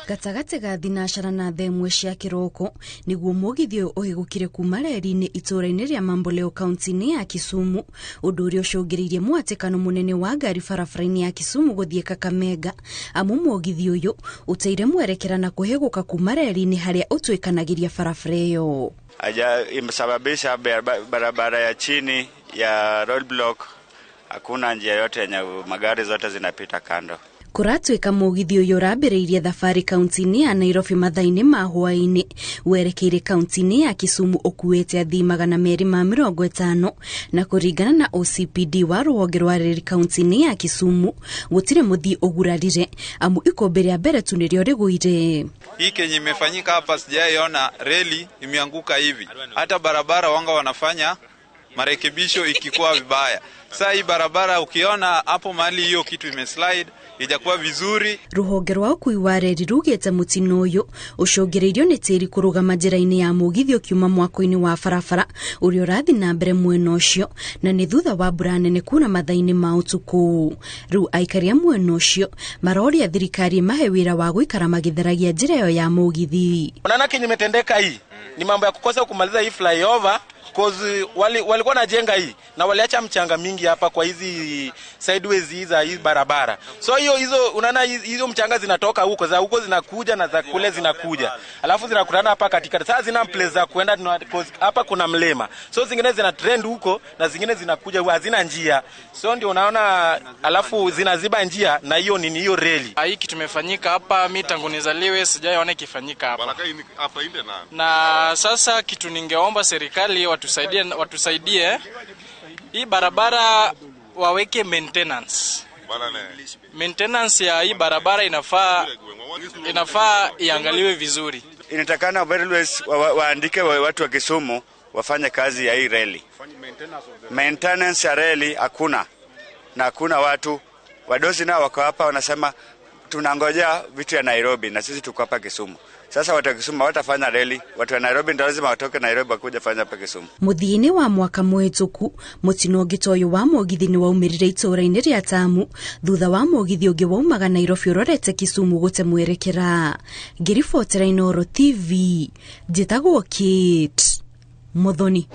Gatagatĩ ga thinacara na thaa ĩmwe cia kĩroko nĩguo mũgithi ũyũ ũhĩgũkire kuma reri-inĩ itũũra-inĩ rĩa Mamboleo kaunti-inĩ ya Kisumu, ũndũ ũrĩa ũcũngĩrĩirie mũhatĩkano mũnene wa ngari barabara-inĩ ya Kisumu gũthiĩ Kakamega, amu mũgithi ũyũ ũteire mwerekera na kũhĩgũka kuma reri-inĩ harĩa ũtuĩkanagĩria barabara ĩyo. Imesababisha barabara ya chini ya roadblock, hakuna njia yote yenye magari zote zinapita kando. Kũratuĩka mũgithi ũyũ ũrambĩrĩirie thabarĩ kaunti-inĩ ya Nairobi mathaa-inĩ ma hwaĩ-inĩ werekeire kaunti-inĩ ya Kisumu ũkuĩte athii 250, na kũringana na OCPD wa rũhonge rwa reri kaunti-inĩ ya Kisumu gũtirĩ mũthii ũgurarire, amu ikũmbĩ rĩa mbere tu nĩrĩo rĩgũire. Hii kenye imefanyika hapa sijaiona reli imeanguka hivi. Hata barabara wanga wanafanya marekebisho ikikuwa vibaya. Sasa hii barabara ukiona hapo mahali hiyo kitu imeslide ijakuwa vizuri. Ruhonge rwa ũkui wa reri rugĩte mũtino ũyũ ũcũngĩrĩirio nĩ tĩri kũrũgama njĩra-inĩ ya mũgithi ũkiuma mwako-inĩ wa barabara ũrĩa ũrathiĩ na mbere mwena ũcio, na nĩ thutha wa mbura nene kuura mathaa-inĩ ma ũtukũ. Rĩu aikari a mwena ũcio maroria thirikari ĩmahe wĩra wa gũikara magĩtheragia njĩra ĩyo ya mũgithi. Unaona kenye imetendeka hii ni mambo ya kukosa kumaliza hii flyover, cause walikuwa wanajenga hii na waliacha mchanga mingi hapa kwa hizi sideways hizi za hii barabara. So hiyo hizo unaona hizo mchanga zinatoka huko, za huko zinakuja na za kule zinakuja. Alafu zinakutana hapa katikati. Sasa zina place za kuenda, cause hapa kuna mlima. So zingine zina trend huko na zingine zinakuja hazina njia. So ndio unaona alafu zinaziba njia na hiyo nini hiyo reli. Hii kitu imefanyika hapa, mimi tangu nizaliwe sijaiona ikifanyika hapa. Na sasa kitu ningeomba serikali watusaidie hii barabara waweke maintenance. Maintenance ya hii barabara inafaa iangaliwe vizuri. Inatakana railways waandike watu wa Kisumu wafanye kazi ya hii reli. Maintenance ya reli hakuna. Na hakuna watu wadosi nao wako hapa wanasema tunangojea vitu ya Nairobi na sisi tuko hapa Kisumu. Sasa watu wa Kisumu watafanya reli, watu wa Nairobi ndio lazima watoke Nairobi wakuja fanya hapa Kisumu. Mũthia-inĩ wa mwaka mũhĩtũku, mũtino ũngĩ ta ũyũ wa mũgithi nĩ waumĩrire itũũra-inĩ rĩa Tamu thutha wa mũgithi ũngĩ waumaga Nairobi ũrorete Kisumu gũte mwerekera. Ngĩribotera Inooro TV, njĩtagwo Kate Muthoni.